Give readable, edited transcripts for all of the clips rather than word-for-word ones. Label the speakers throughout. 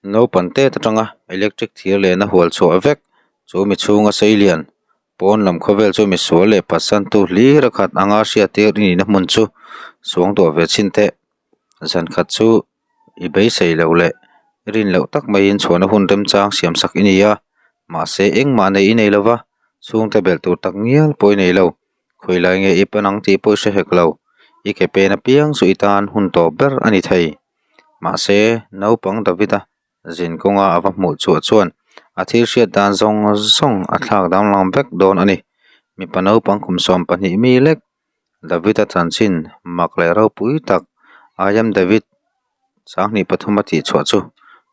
Speaker 1: Naupan tet atanga electric thir lehna hual chhuah vek chu mi chhunga sei lian pawn lam khawvel chu misual leh phatsantu hlir a khat anga hriattir i nihna hmun chu suang duah ve chhin teh. Zan khat chu i beisei loh leh i rin loh tak maiin chhuahna hun remchang siam sak i ni a, mahse engmah neih i nei lo va, chhungte belh tur tak ngial pawh i nei lo. Khawilai nge i pan ang tih pawh i hre hek lo, i ke pen apiang chu i tan hun tawp ber a ni thei. Mahse, naupang Davida zin kawnga a va hmuh chhuah chuan a thil hriat dan zawng zawng a thlak danglam vek dawn a ni. Mipa naupang kum 12 mi lek Davida chanchin mak leh ropui tak I am David 23 a tih chhuah chu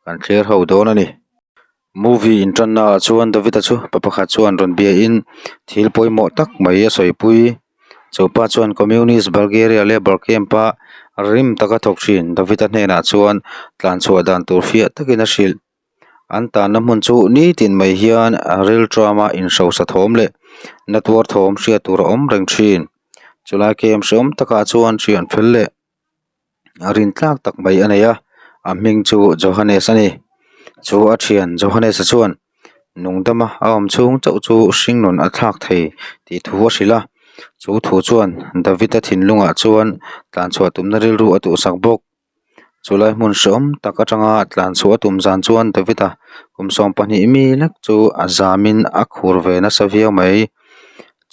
Speaker 1: kan thlir ho dawn a ni. Movie inṭanna ah chuan Davida chu pa pakhat chuan rawn biain thil pawimawh tak mai a sawipui. Chu pa chuan Communist Bulgaria Labour Camp a rim taka thawk thin Davida hnenah chuan tlanchhuah dan tur fiah takin a hrilh. An tanna hmun chu nitin mai hian rilṭama inhrosa thawm leh natuar thawm hriat tur a awm reng thin. Chulai camp hreawm takah chuan thian fel leh a rin tlak tak mai a nei a, a hming chu Johannes a ni. Chu a thian Johannes-a chuan nungdama a awm chhung chauh chu hringnun a thlak thei tih thu a hrilh a, chu thu chuan David-a thinlungah chuan tlanchhuah tumna rilru a duhsak bawk. Chulai hmun hreawm tak atanga tlanchhuah a tum zan chuan David-a kum 12 mi lek chu a zamin a khur ve nasa viau mai.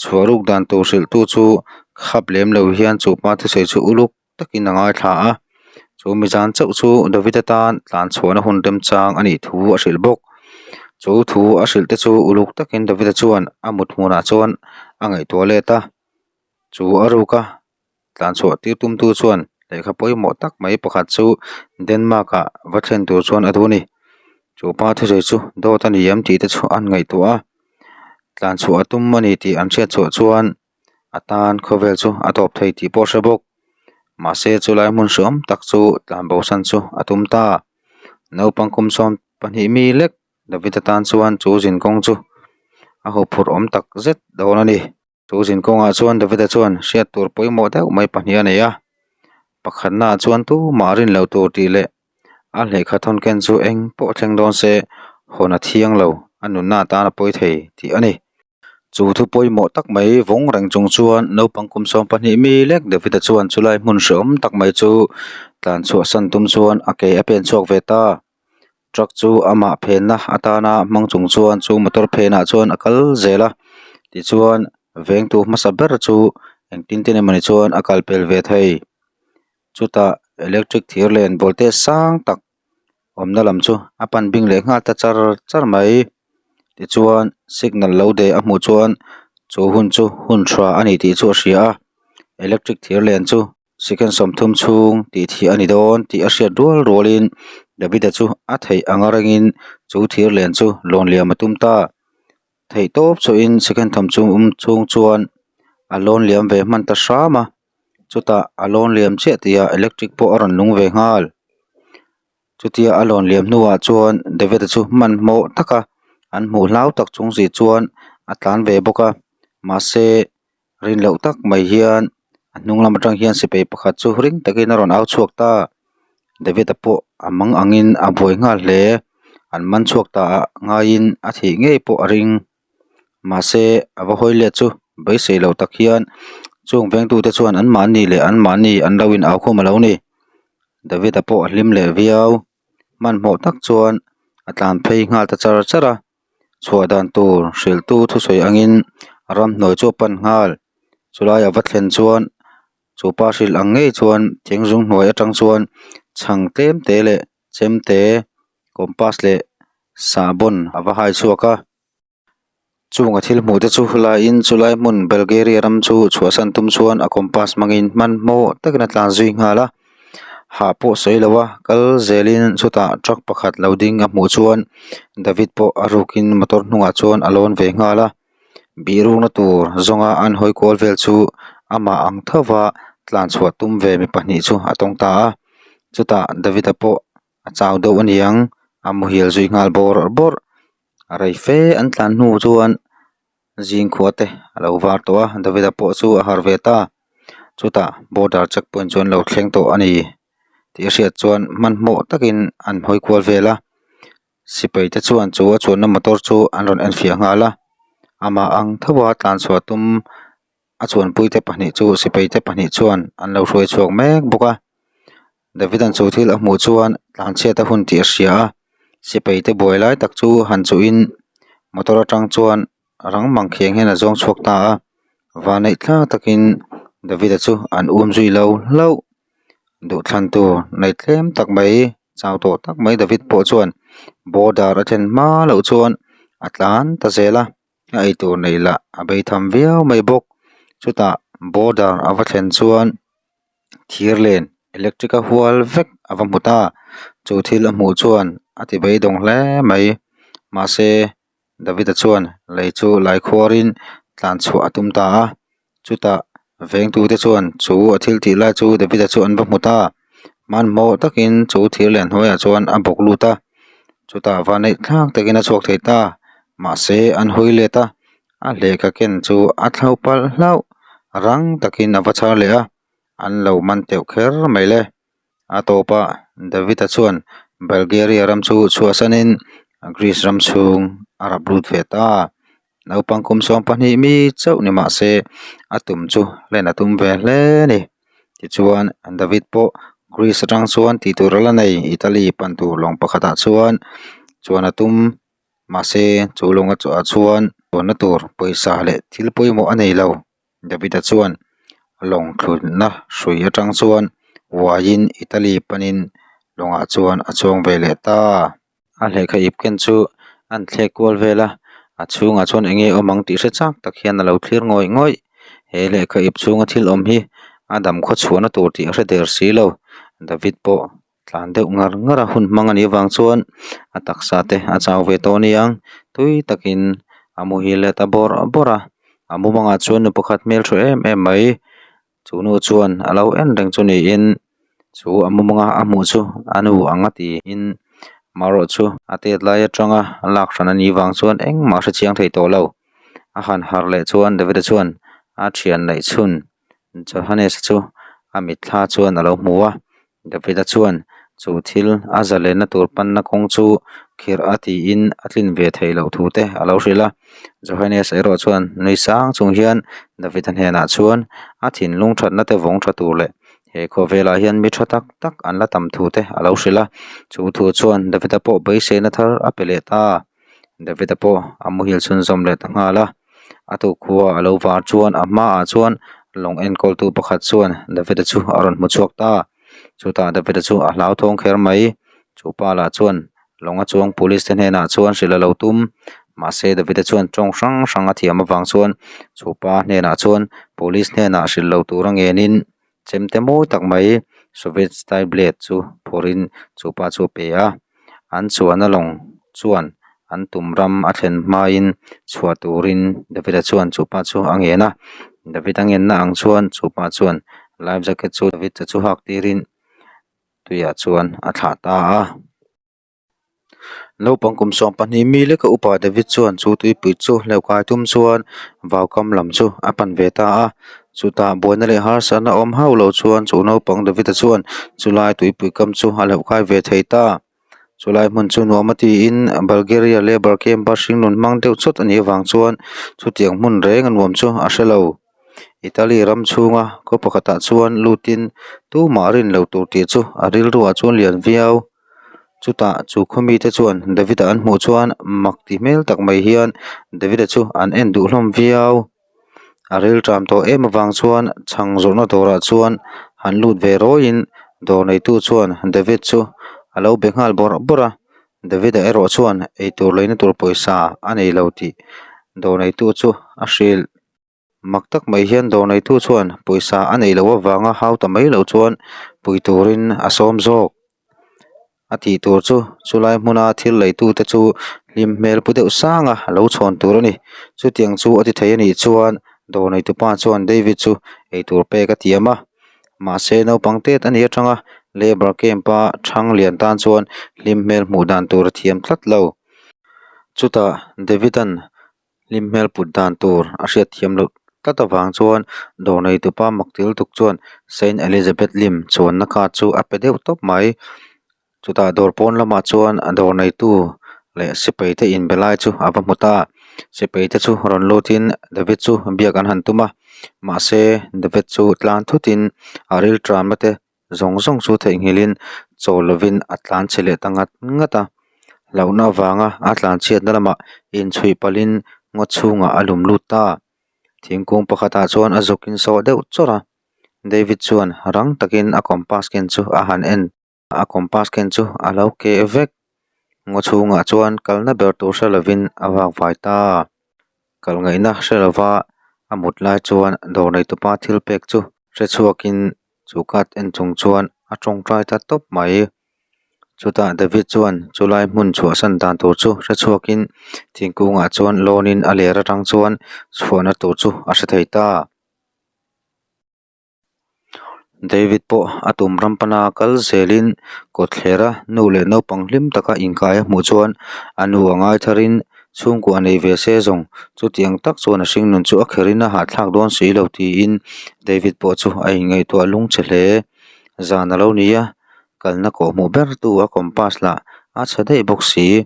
Speaker 1: Chhuah ruk dan tur hrilhtu chu khap lem lo hian chu pa thusawi chu uluk takin a ngaithla a, chu mi zan chauh chu David-a tan tlanchhuahna hun remchang a nih thu a hrilh bawk. Chu thu a hrilh te chu uluk takin David-a chuan a mut hmunah chuan a ngaihtuah let a, chu a ruk a tlanchhuah tir tumtu chuan lehkha pawimawh tak mai pakhat chu Denmark ah va thlen tur chuan a duh a ni. Chu pa thusawi chu dawt a ni em tih te chu an ngaihtuah a, tlanchhuah a tum a ni tih an hriat chhuah chuan a tan khawvel chu a tawp thei tih pawh a hre bawk. Mahse chulai hmun hreawm tak chu tlanbo san chu a tum ta. Naupang kum 12 mi lek David atan chuan chu zinkawng chu a huphurh awm tak zet dawn a ni. Chu zinkawngah chuan Davida chuan hriat tur pawimawh deuh mai pahnih a nei a, pakhatnaah chuan tumah rin loh tur tih leh a lehkha thawn ken chu eng pawh thleng dawn se hawn a thiang lo, a nunna atan a pawi thei tih a ni. Chu thu pawimawh tak mai vawng reng chung chuan naupang kum 12 mi lek Davida chuan chulai hmun hrehawm tak mai chu tlan chhuahsan tum chuan a ke a pen chhuak ve ta. Truck chu amah phenna atana hmang chung chuan chu motor phenah chuan a kal zel a tichuan vengtu hmasa ber chu engtin tin emawni chuan a kal pel ve thei chutah electric thir len voltage sang tak awmna lam chu a pan bing leh nghal ta char char mai tichuan signal lo deh a hmuh chuan chu hun chu hun tha a ni tih chu a hria a electric thir len chu. Second 30 chhung tih thih a ni dawn tih a hriat rual rualin Davida chu a theih anga rengin chu thir len chu lawn liam a tum ta. Theih tawp chawhin second 30 chhung chuan a lawn liam ve hman ta hram a, chutah a lawn liam chiah tihah electric pawh a rawn lung ve nghal. Chutia a lawn liam hnuah chuan Davida chu hmanhmawh taka an hmuh hlau tak chung si chuan a tlan ve bawk a, mahse Rin loh tak mai hian a hnung lam atang hian sipai pakhat chu ring takin a rawn au chhuak ta. David-a pawh a mang angin a buai nghal hle. An man chhuak ta ah ngaiin a thih ngei pawh a ring. Mahse a va hawi let chu beisei lo tak hian chung vengtute chuan anmahni leh anmahni an lo in au khum a lo ni. David-a pawh a hlim leh viau. Hmanhmawh tak chuan a tlan phei nghal ta char char a. Chhuah dan tur hrilhtu thusawi angin ramhnuai chu a pan nghal. Chulai a va thlen chuan chu pa hrilh ang ngei chuan thingzung hnuai atang chuan chhang tlem te leh chem te compass leh sahbawn a va hai chhuak a. Chung a thil hmuh te chu laiin chulai hmun Bulgaria ram chu chhuahsan tum chuan a compass hmangin hmanhmawh takin a tlan zui nghal a. Hah pawh sawi lo a, kal zelin chutah truck pakhat lo ding a hmuh chuan David pawh a rukin motor hnungah chuan a lawn ve nghal a, bihrukna tur zawnga an hawi kual vel chu amah ang tho va tlan chhuah tum ve mi pahnih chu a tawng ta a, chutah David-a pawh a chau deuh a niang a muhil zui nghal bawrh bawrh, a rei fe an tlan hnu chuan zing khua te a lo var tawh a Davida pawh chu a harh ve ta chutah border check point chu an lo thleng tawh a ni tih a hriat chuan hmanhmawh takin an hawi kual vel a. Sipai te chuan chu a chuanna motor chu an rawn enfiah nghal a, amah ang tho a tlanchhuah tum a chuanpui te pahnih chu sipai te pahnih chuan an lo hruai chhuak mek bawk a. David an chu thil a hmuh chuan tlanchhiat a hun tih a hria a, sipai te buai lai tak chu han chuh in motor atang chuan rang mang khiang hian a zawng chhuak ta a, vanneih thlak takin David a chu an um zui lo hlauh. Duhthlan tur nei tlem tak mai chau tawh tak mai David pawh chuan border a thlen hma loh chuan a tlan ta zel a a eitur neih lah a beitham viau mai bawk chutah border a va thlen chuan thir len electric a hual vek a va hmu ta chu thil a hmuh chuan a ti beidawng hle mai mahse. David-a chuan lei chu lai khuarin tlan chhuah a tum ta a, chutah vengtute chuan chu a thil tih lai chu David-a chu an va hmu ta. Hmanhmawh takin chu thir lian hnuaiah chuan a bawk lut a, chutah vaneih thlak takin a chhuak thei ta. Mahse an hawi let a, a lehkha ken chu a thlo palh hlauh, rang takin a va chhar leh a, an lo man teuh kher mai le. A tawpah David-a chuan Bulgaria ram chu chhuahsanin Greece ram chhung a rap lut ve ta. Naupang kum 12 mi chauh ni mah se a tum chu hlen a tum ve hle a ni. Tichuan David pawh Greece atang chuan tih tur a la nei Italy pan tur lawng pakhatah chuan chuan a tum. Mahse chu lawng ah chuan chuanna tur pawisa leh thil pawimawh a nei lo. David-a chuan lawng thlunna hrui atang chuan uaiin Italy panin lawngah chuan a chuang ve leh ta. A lehkha ip ken chu a an thlek kual vel a, a chhungah chuan eng nge awm ang tih hre chak tak hian a lo thlir ngawih ngawih. He lehkha ip chhunga thil awm hi a dam khawchhuahna tur tih a hre der si lo. David pawh tlan deuh ngar ngar a hun hmang a nih avang chuan a taksa te a chau ve tawh a niang tui takin a muhil leh ta bawrh bawrh a a mumangah chuan nu pakhat hmel tha em em mai chu nu chuan a lo en reng chu niin chu a mumanga a hmuh chu a nu ang a tiin marawh chu a tet lai atanga lak hran a nih vang chuan engmah a hre chiang thei tawh lo a han harh leh chuan David-a chuan a thian neih chhun Johannes chu a mitthla chuan a lo hmu a. David-a chuan chu thil a zalenna tur panna kawng chu khirh a tiin a tlin ve theih loh thu te a lo hrilh a. Johannes erawh chuan nui sang chung hian David-a hnenah chuan a thinlung thatna te vawng tha tur leh he khawvelah hian mi tha tak tak an la tam thu te a lo hrilh a. Chu thu chuan David-a pawh beiseina thar a pe leh ta. David-a pawh a muhil chhunzawm leh ta nghal a. A tukkhua a lo var chuan a hmaah chuan lawng enkawltu pakhat chuan David-a chu a rawn hmu chhuak ta. Chutah David-a chu a hlauthawng kher mai. Chu pa lah chuan lawnga chuang police te hnenah chuan hrilh a lo tum. Mahse David-a chuan tawng hrang hrang a thiam avang chuan chu pa hnenah chuan police hnenah hrilh lo tur a ngenin chemte mawi tak mai Soviet style blade chu phawrhin chu pa chu a pe a. An chuan a lawng chuan an tum ram a thlen hmain chhuah turin David-a chuan chu pa chu a ngen a. David-a ngenna ang chuan chu pa chuan life jacket chu David-a chu hak tirin tuiah chuan a thlah ta a. Naupang kum 12 mi leka upa David chuan chu tuipui chu hleuh kai tum chuan vaukam lam chu a pan ve ta a. Chutah buaina leh harsatna awm hauh lo chuan chu naupang David-a chuan chulai tuipui kam chu a hleuh kai ve thei ta. Chulai hmun chu nuam a tiin Bulgaria labour camp-a hringnun hmang deuh chawt a nih avang chuan chutiang hmun reng a nuam chu a hre lo. Italy ram chhunga khaw pakhatah chuan lutin tumah rin lo tur tih chu a rilruah chuan lian viau. Chutah chu khaw mite chuan David-a an hmuh chuan mak ti hmel tak mai hian David-a chu an en duh hlawm viau. A rilṭam tawh em avang chuan chhang zawrhna dawrah chuan han lut ve rawiin dawr neitu chuan David chu a lo be nghal bawrh bawrh a. David-a erawh chuan eitur leina tur pawisa a nei lo tih dawr neitu chu a hrilh. Mak tak mai hian dawr neitu chuan pawisa a neih loh avanga hau ta mai loh chuan pui turin a sawm zawk. A tih tur chu chulai hmuna thil leitute chu hlim hmel pu deuh sang a lo chhawn tur a ni. Chutiang chu a ti thei a nih chuan dawr neitupa chuan David chu eitur pek a tiam a. Mahse naupang tet a nih atanga labour camp a thang lian tan chuan hlim hmel hmuh dan tur a thiam tlat lo. Chutah David-a'n Hlim hmel put dan tur a hriat thiam loh tlat avang chuan dawr neitupa mak til tuk chuan Saint Elizabeth lim chuanna card chu a pe deuh tawp mai. Chutah dawr pawn lamah chuan a dawr neitu leh sipai te inbe lai chu a va hmu ta. Sipai te chu rawn lutin David chu biak an han tum a, mahse David chu tlan thutin a rilṭamna te zawng zawng chu theihnghilhin chawl lovin a tlan chhe leh ta ngat ngat a. Hlauhna avanga a tlan chhiatna lamah inchhuih palhin ngaw chhungah a lum lut ta. Thingkung pakhatah chuan a zuk insawh deuh chawrh a, David chuan rang takin a compass ken chu a han en. A compass ken chu a lo keh vek. Ngaw chhungah chuan kalna ber tur hre lovin a vak vai ta. Kal ngaihna hre lova a mut lai chuan dawr neitupa thil pek chu hre chhuakin chu card en chung chuan a tawngtai ta tawp mai. Chutah David chuan chulai hmun chhuahsan dan tur chu hre chhuakin thingkungah chuan lawnin a ler atang chuan chhuahna tur chu a hre thei ta. David pawh a tum ram pana kal zelin kawtthlera nu leh naupang hlim taka inkai a hmuh chuan a nu a ngai tharin chhungkua nei ve se zawng chutiang tak chuan a hringnun chu a kherin a hahthlak dawn si lo tiin David pawh chu a inngaihtuah lungchhe hle. Zan a lo ni a, kalna kawhhmuh ber tu a compass lah a chhe daih bawk si.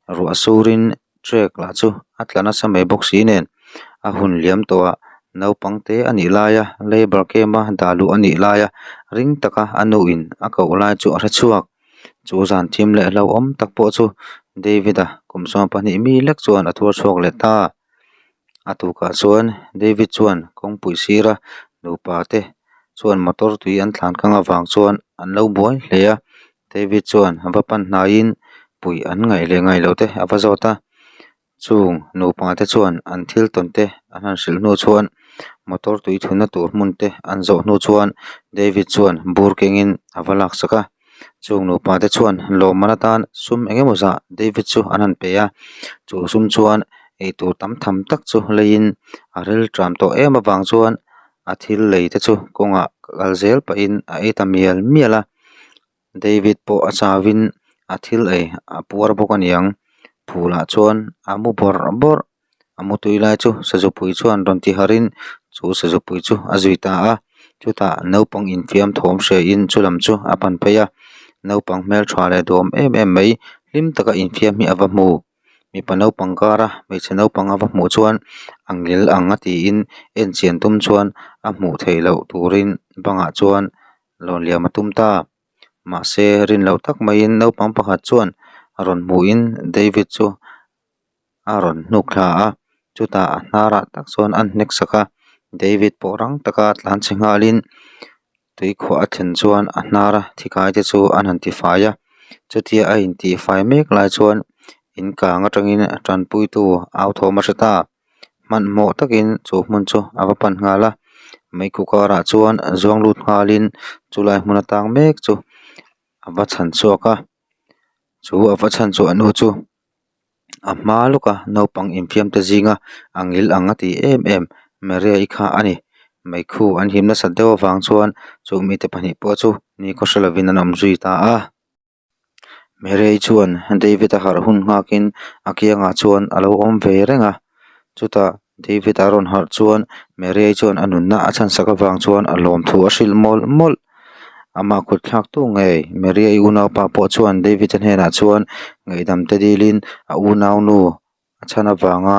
Speaker 1: Ruah surin Trek lah chu a tla nasa mai bawk si nen a hun liam tawh a naupang te a nih laia labour camp a dah luh a nih laia ring taka a nu in a koh lai chu a hre chhuak chu zan thim leh hlauhawm tak pawh chu David-a kum 12 mi lek chuan a thuar chhuak leh ta a tukah chuan David chuan kawngpui sira nupa te chuan motor tui an thlan kang avang chuan an lo buai hle a. David chuan a va pan hnaiin puih an ngaih leh ngaih loh te a va zawt a, chung nupa te chuan an thil tawn te an han hrilh hnu chuan motor tui thunna tur hmun te an zawh hnu chuan David chuan bur kengin a va laksak a, chung nupa te chuan lawmman atan sum eng emaw zah David chu an han pe a, chu sum chuan eitur tam tham tak chu leiin a rilṭam tawh em avang chuan a thil lei te chu kawngah kal zel pahin a ei ta mial mial a. David pawh a chauhin a thil ei a puar bawk a niang phulah chuan a mu bawrh bawrh a mu tui lai chu sazupui chuan rawn ti harhin chu sazupui chu a zui ta a chutah naupang infiam thawm hrehin chu lam chu a pan phei a naupang hmeltha leh duhawm em em mai hlim taka infiam hi a va hmu. Mipa naupang kara hmeichhe naupang a va hmuh chuan a ngil ang a tiin en chian tum chuan a hmuh theih loh turin bangah chuan lawn liam a tum ta. Mahse rin loh tak maiin naupang pakhat chuan a rawn hmuhin David chu a rawn hnuk thla a, chutah a hnarah tak chuan a hnek sak a, David pawh rang taka tlan chhe nghalin tuikhuah a thlen chuan a hnara thi kai te chu an han tifai a, chutia a intihfai mek lai chuan in kang atangin tanpuitu au thawm a hre ta. Hmanhmawh takin chu hmun chu a va pan nghal a, meikhu karah chuan zuang lut nghalin chulai hmun atang mek chu a va chhan chhuak a, chu a va chhan chhuah hnu chu a hma lawka naupang infiam te zinga a ngil ang a ti em em Maria-i kha a ni. Meikhu an him nasat deuh avang chuan chu mite pahnih pawh chu nikhaw hre lovin an awm zui ta a. Mary chuan David-a harh hun nghakin a kiangah chuan a lo awm ve reng a, chutah David-a rawn harh chuan Mary chuan a nunna a chhansak avang chuan a lawmthu a hrilh mawlh mawlh. Amah kut thlaktu ngei Mary-i unaupa pawh chuan David-a hnenah chuan ngaihdam te dilin a unaunu a chhan avanga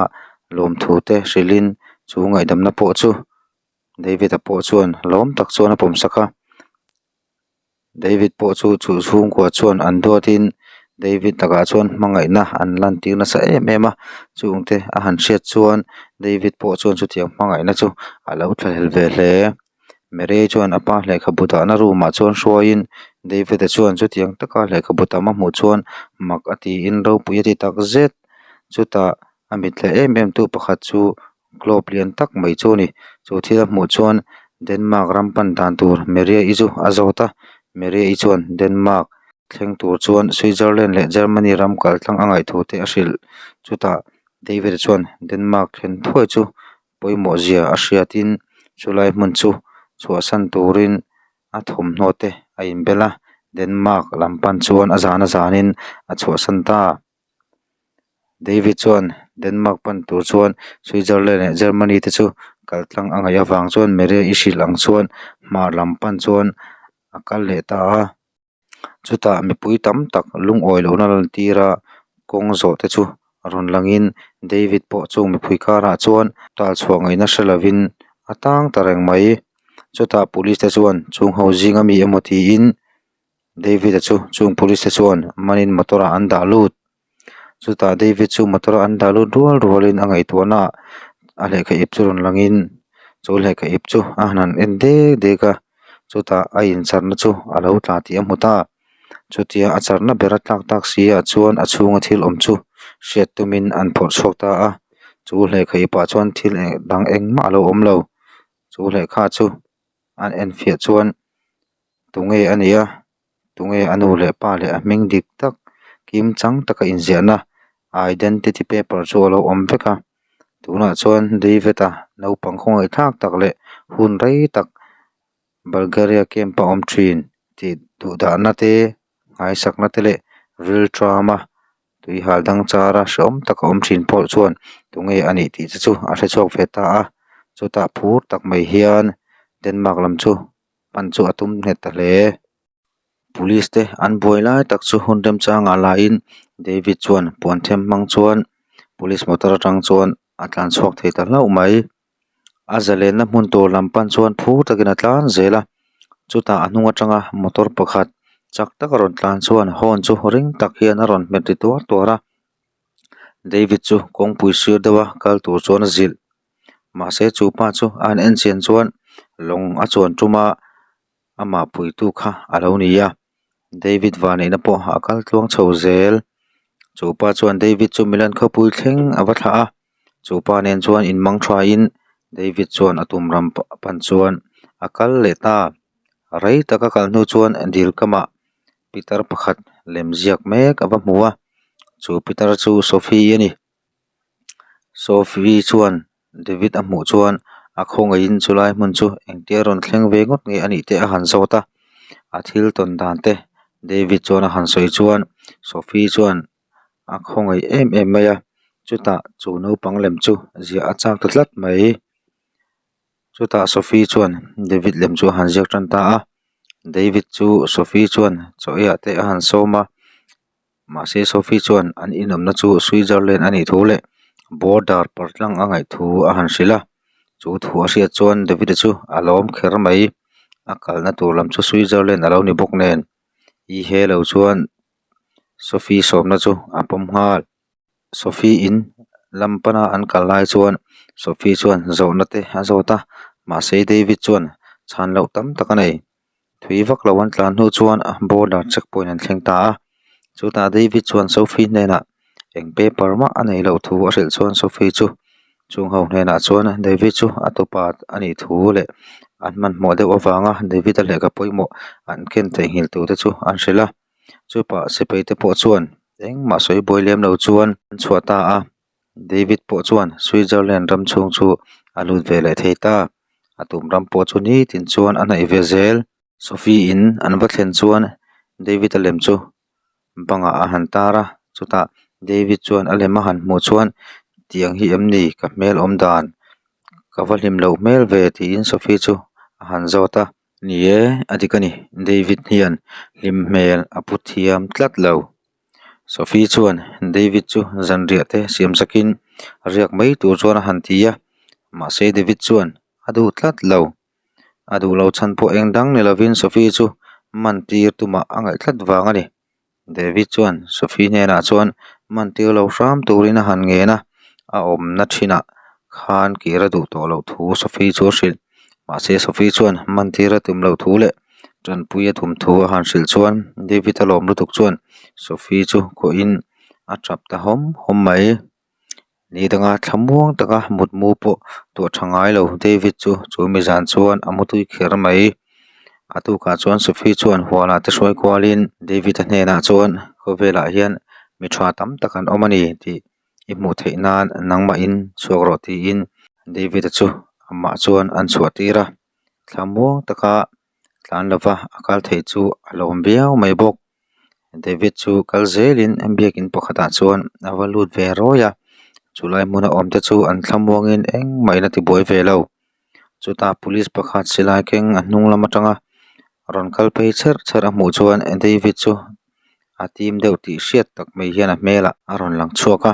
Speaker 1: lawmthu te hrilhin chu ngaihdamna pawh chu David-a pawh chuan lawm tak chuan a pawmsak a. David pawh chu chu chhungkua chuan an duatin David takah chuan hmangaihna an lantir nasa em em a, chungte a han hriat chuan David pawh chuan chutiang hmangaihna chu a lo thlahlel ve hle. Mary chuan a pa lehkhabu dahna room ah chuan hruaiin David-a chuan chutiang taka lehkhabu tam a hmuh chuan mak a tiin ropui a ti tak zet. Chutah a mitla em em tu pakhat chu Globe lian tak mai chu a ni. Chu thil a hmuh chuan Denmark ram pan dan tur Maria-i chu a zawt a. Maria-i chuan Denmark thleng tur chuan Switzerland leh Germany ram kal tlang a ngaih thu te a hrilh. Chutah David-a chuan Denmark thlen thuai chu pawimawh zia a hriatin chulai hmun chu chhuahsan turin a thawmhnaw te a inbel a. Denmark lam pan chuan a zan a zanin a chhuahsan ta. David chuan Denmark pan tur chuan Switzerland leh Germany te chu kal tlang a ngaih avang chuan Maria i hrilh ang chuan hmar lam pan chuan a kal leh ta a. Chutah mipui tam tak lungawi lohna lan tir a. Kawng zawh te chu rawn langin David pawh chung mipui karah chuan tal chhuah ngaihna hre lovin a tang ta reng mai. Chutah police te chuan chung ho zinga mi emaw tiin David-a chu chung police te chuan manin motor ah an dah lut. Chutah David chu motor a an dah lut rual rualin a ngaihtuahna ah a lehkha ip chu rawn langin chu lehkha ip chu a han en dek dek a chutah a incharna chu a lo tla tih a hmu ta. Chutia a charna ber a tlak tak si ah chuan a chhunga thil awm chu hriat tumin an phawrh chhuak ta a chu lehkha ip ah chuan thil dang engmah a lo awm lo chu lehkha chu an enfiah chuan tunge a nih a tunge a nu leh pa leh a hming dik tak kim chang taka inziahna identity paper chu a lo awm vek a tunah chuan David-a naupang khawngaih thlak tak leh hun rei tak Bulgaria camp a awm thin tih duh dahna te ngaisakna te leh rilṭama tuihal dang chara hrehawm taka awm thin pawh chuan tunge a nih tih te chu a hre chhuak ve ta a chutah phur tak mai hian Denmark lam chu pan chu a tum nghet ta hle. Police te an buai lai tak chu hun remchangah laiin David chuan puan them hmang chuan police motor atang chuan a tlan chhuak thei ta hlauh mai. A zalenna hmun tur lam pan chuan phur takin a tlan zel a chutah a hnung atanga motor pakhat chak taka rawn tlan chuan horn chu ring tak hian a rawn hmet ri tuar tuar a David chu kawngpui sir deuh a kal tur chuan a zilh mahse chu pa chu a han en chian chuan lawng a chuan tum a amah puitu kha a lo ni a David vanneihna pawh a kal tluang chho zel chu pa chuan David chu Milan khawpui thleng a va thlah a chu pa nen chuan in mang tha in David chuan a tum ram pan chuan a kal leh ta rei tak a kal hnu chuan dil kamah pitar pakhat lem ziak mek a va hmu a chu pitar chu Sophie a ni. Sophie chuan David a hmuh chuan a khawngaihin chulai hmun chu engtia rawn thleng ve ngawt nge a nih te a han zawt a, a thil tawn dan te David chuan a han sawi chuan Sophie chuan a khawngaih em em mai a, chutah chu naupang lem chu ziah a chak ta tlat mai. Chutah Sophie chuan David lem chu a han ziak tan ta a, David chu Sophie chuan chaw eiah te a han sawm a. Mahse Sophie chuan an inawmna chu Switzerland a nih thu leh border partlang a ngaih thu a han hrilh a. Chu thu a hriat chuan David-a chu a lawm kher mai. A kalna tur lam chu Switzerland a lo ni bawk nen i he lo chuan Sophie sawmna chu a pawm nghal. Sophie in lam pana an kal lai chuan Sophie chuan zawhna te a zawt a, mahse David chuan chhan loh tam tak a nei. Thui vak lo an tlan hnu chuan border check point an thleng ta a, chutah David chuan Sophie hnenah eng paper mah a neih loh thu a hrilh chuan Sophie chu chung ho hnenah chuan David chu a tupa a nih thu leh an hmanhmawh deuh avanga David a lehkha pawimawh an ken theihnghilh tur te chu an hrilh a, chupah sipai te pawh chuan engmah sawi buai lem lo chuan an chhuah ta a. David pawh chuan Switzerland ram chhung chu a lut ve leh thei ta. A tum ram pawh chu nitin chuan a hnaih ve zel. Sophie in an va thlen chuan David a lem chu bangah a han tar a, chutah David chuan a lem a han hmuh chuan tiang hi em ni ka hmel awm dan ka va hlim loh hmel ve tiin Sophie chu a han zawt a. Ni e, a dik a ni, David hian hlim hmel a pu thiam tlat lo. Sophie chuan David chu zanriah te siam sakin riak mai tur chuan a han ti a, mahse David chuan a duh tlat lo. A duh lo chhan pawh eng dang ni lovin Sophie chu man tir tumah a ngaih tlat vang a ni. David chuan Sophie hnenah chuan man tir lo hram turin a han ngen a, a awmna thinah khan kir a duh tawh loh thu Sophie chu a hrilh. Mahse Sophie chuan man tir a tum loh thu leh tanpui a tum thu a han hrilh chuan David a lawm lutuk chuan Sophie chu kawhin a tap ta hawm hawm mai. Ni danga thlamuang taka mutmu pawh tuah tha ngai lo David chu chu mi zan chuan a mutui kher mai. A tukah chuan Sophie chuan hualah te hruai kualin David a hnenah chuan khawvelah hian mi tha tam tak an awm a ni tih i hmuh theih nan nangmahin chhuak rawh tiin David-a chu amah chuan an chhuah tir a, thlamuang taka tlan lova a kal theih chu a lawm viau mai bawk. David chu kal zelin biakin pakhatah chuan a va lut ve rawi a, chulai hmuna awm te chu an thlamuangin engmah in a tibuai ve lo. Chutah police pakhat silai keng a hnung lam atanga rawn kal phei chherh chherh a hmuh chuan David chu. A tim deuh tih hriat tak mai hian a hmelah a rawn lang chhuak a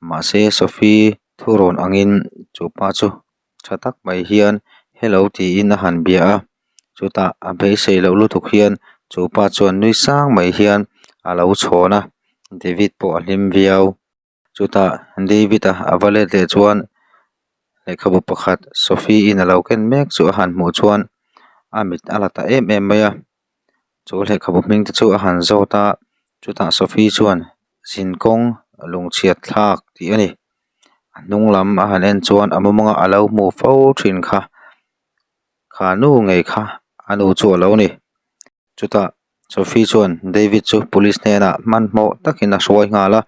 Speaker 1: mahse Sophie thurawn angin chu pa chu tha tak mai hian hello tiin a han bia a chutah a beisei loh lutuk hian chu pa chuan nui sang mai hian a lo chhawn a David pawh a hlim viau. Chutah David-a a va let leh chuan lehkhabu pakhat Sophie in a lo ken mek chu a han hmuh chuan a mit a la ta em em mai a. Chu lehkhabu hming te chu a han zawt a, chutah Sophie chuan zinkawng lungchhiat thlak tih a ni. A hnung lam a han en chuan a mumanga a lo hmuh fo thin kha kha nu ngei kha a nu chu a lo ni. Chutah Sophie chuan David chu police hnenah hmanhmawh takin a hruai nghal a,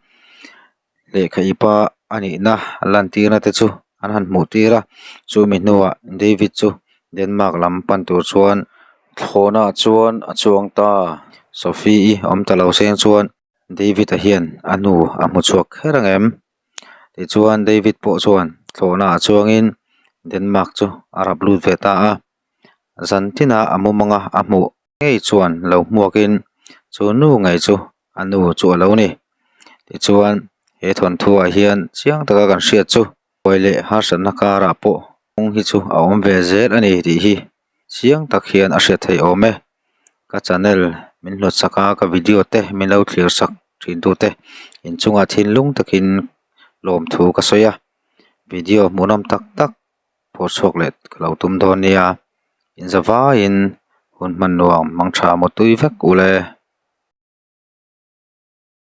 Speaker 1: lehkha ipa a nihna lantirna te chu an han hmuh tir a, chumi hnuah David chu Denmark lam pan tur chuan thlawhnaah chuan a chuang ta. Sophie-i awm ta lo seng chuan David-a hian a nu a hmu chhuak kher ang em? Tichuan David pawh chuan thlawhnaah chuangin Denmark chu a rap lut ve ta a. Zan tina a mumanga a hmuh ngei chuan lo hmuakin chu nu ngei chu a nu chu a lo ni. Tichuan he thawnthuah hian chiang taka kan hriat chu buai leh harsatna karah pawh kawng hi chu a awm ve zel a ni tih hi chiang tak hian a hriat theih awm e. Ka channel min hlawt sak a, ka video te min lo thlir sak thin tute inchungah thinlung takin lawmthu ka sawi a, video hmuhnawm tak tak. Phur chhuak leh ka lo tum dawn nia, inzavaiin hun hman nuam mang tha mawtui vek ule.